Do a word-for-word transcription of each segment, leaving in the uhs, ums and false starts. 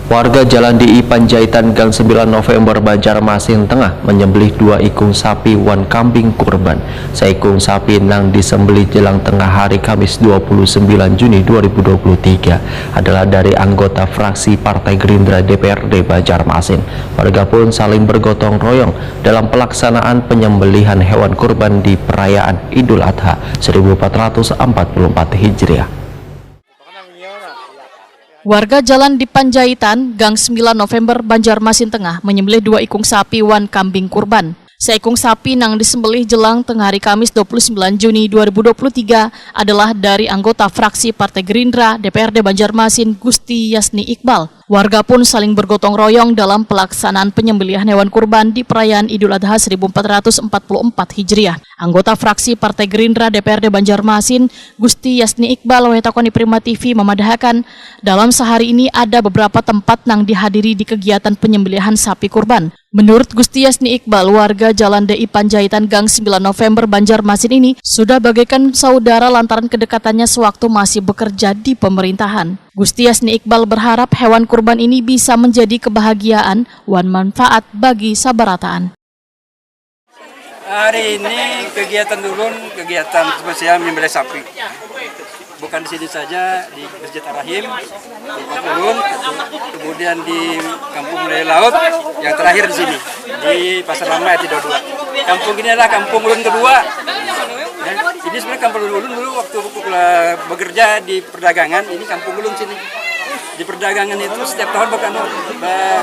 Warga Jalan D I Panjaitan, Gang sembilan November, Banjarmasin Tengah menyembelih dua ikung sapi wan kambing kurban. Saikung sapi nang disembelih jelang tengah hari Kamis dua puluh sembilan Juni dua ribu dua puluh tiga adalah dari anggota fraksi Partai Gerindra D P R D Banjarmasin. Warga pun saling bergotong royong dalam pelaksanaan penyembelihan hewan kurban di perayaan Idul Adha seribu empat ratus empat puluh empat Hijriah. Warga Jalan di Panjaitan, Gang sembilan November, Banjarmasin Tengah menyembelih dua ikung sapi wan kambing kurban. Saikung sapi nang disembelih jelang tengah hari Kamis dua puluh sembilan Juni dua ribu dua puluh tiga adalah dari anggota fraksi Partai Gerindra D P R D Banjarmasin, Gusti Yasni Iqbal. Warga pun saling bergotong royong dalam pelaksanaan penyembelihan hewan kurban di perayaan Idul Adha seribu empat ratus empat puluh empat Hijriah. Anggota fraksi Partai Gerindra D P R D Banjarmasin, Gusti Yasni Iqbal, wayah takoni Prima T V mamadahakan, dalam sahari ini ada beberapa tempat nang dihadiri di kegiatan penyembelihan sapi kurban. Menurut Gusti Yasni Iqbal, warga Jalan D I Panjaitan, Gang sembilan November, Banjarmasin ini sudah bagaikan saudara lantaran kedekatannya sewaktu masih bekerja di pemerintahan. Gusti Yasni Iqbal berharap hewan kurban ini bisa menjadi kebahagiaan wan manfaat bagi sabarataan. Hari ini kegiatan ulun, kegiatan spesial menyembelih sapi. Bukan di sini saja, di Masjid Ar-Rahim, tempat ulun, kemudian di Kampung Budaya Laut, yang terakhir di sini, di Pasar Lama R T dua dua. Kampung ini adalah kampung ulun kedua. Ya, ini sebenarnya kampung ulun dulu waktu bekerja di perdagangan, ini kampung ulun sini. Di perdagangan itu setiap tahun bakal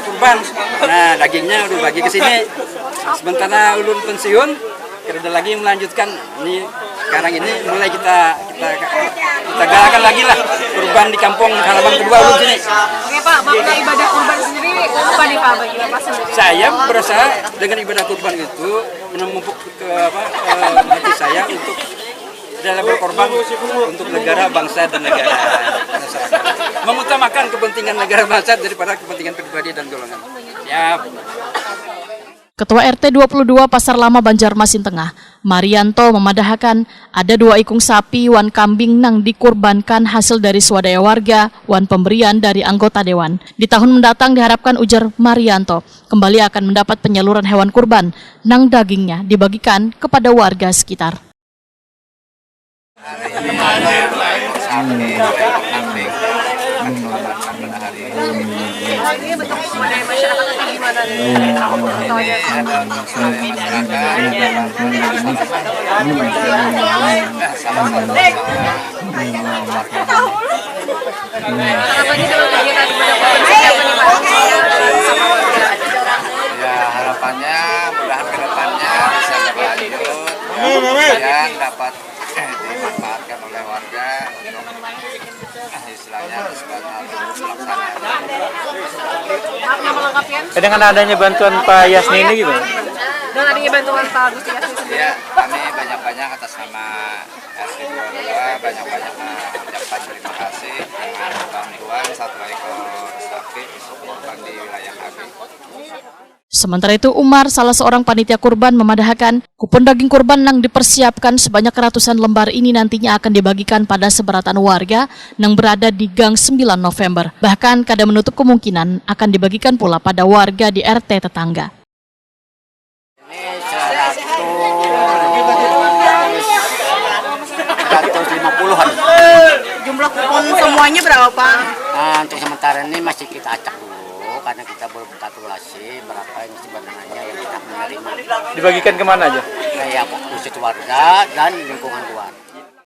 kurban. Nah, dagingnya udah bagi ke sini. Sementara ulun pensiun, kada ada lagi yang melanjutkan. Ini sekarang ini mulai kita kita kita galakan lagi lah kurban di kampung halaman kedua ulun sini. Oke Pak, makna ibadah kurban sendiri apa nih Pak bagi Bapak sendiri? Saya berasa dengan ibadah kurban itu memupuk ke apa eh, hati saya untuk rela berkorban untuk negara, bangsa dan negara masyarakat. Mengutamakan kepentingan negara bangsa daripada kepentingan pribadi dan golongan. Ya. Ketua R T dua puluh dua Pasar Lama Banjarmasin Tengah, Marianto, memadahakan ada dua ikung sapi wan kambing nang dikurbankan hasil dari swadaya warga wan pemberian dari anggota dewan. Di tahun mendatang diharapkan, ujar Marianto, kembali akan mendapat penyaluran hewan kurban nang dagingnya dibagikan kepada warga sekitar. Ya, harapannya mudahan ke depannya bisa berlanjut, ya, kemudian dapat dimanfaatkan oleh warga untuk istilahnya sebagai pelaksanaan. Dengan adanya bantuan Pak Yasni ini gitu. Dengan adanya bantuan Pak Gusti Yasni sendiri. Ya, kami banyak-banyak atas nama S P dua dua banyak-banyak mengucapkan terima kasih dengan bantuan satu ekor sapi untuk korban di wilayah kami. Sementara itu, Umar, salah seorang panitia kurban, memadahakan kupon daging kurban nang dipersiapkan sebanyak ratusan lembar ini nantinya akan dibagikan pada seberatan warga nang berada di Gang sembilan November. Bahkan kada menutup kemungkinan akan dibagikan pula pada warga di R T tetangga. Ini seratus, seratus lima puluhan. Jumlah kupon semuanya berapa, Pak? Nah, untuk sementara ini masih kita acak dulu karena kita belum kalkulasi berapa yang sebenarnya yang kita menerima. Dibagikan kemana aja? Kayak khusus warga dan lingkungan luar.